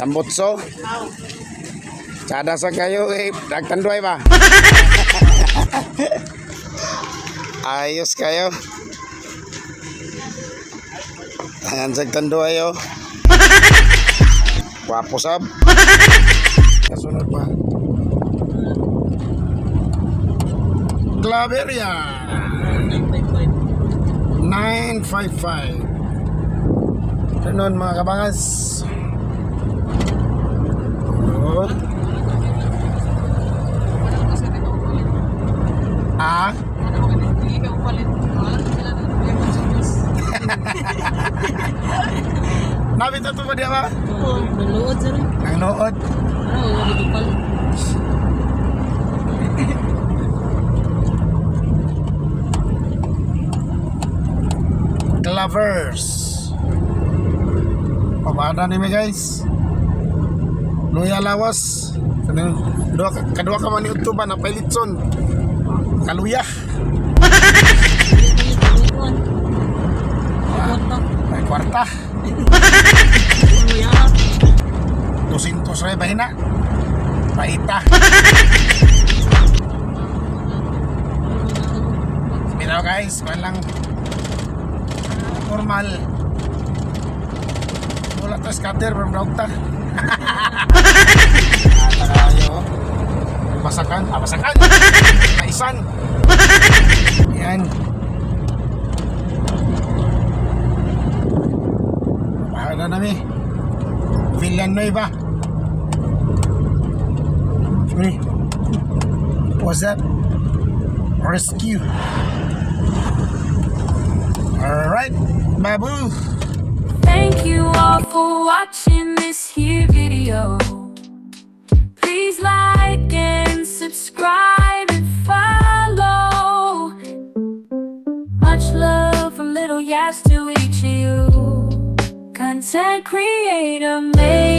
Tambutso. Tsada sa kayo eh. Nagtanduay ba? Ayos kayo. Ayan sa tanduay oh. Wapo sab. Kasunod pa. Claveria. 955. Ganun, mga kabangas. Oh. Ah? Nabita to ba diya ba? Naluod sir. Ang lood. Ano, wala ko palit. Clovers. Pabada ni mi, guys. Luya lawas. Kanang duha kadua ka man ni udto ba na pailitson. Kaluya. Palit, palit, kwarta. May kwarta. Luya. 200 ray bahina. Paita. Pero guys, walang normal. Wala ta scatter from dog ta. Ata kayo. Basakan, ah, basakan. Maisan. Yan. Bahala na nami. Villanueva. Sorry. What's that? Rescue. Alright, babu. Thank you all for watching this here video. Please like and subscribe and follow. Much love from Little Yas to each of you. Content creator made.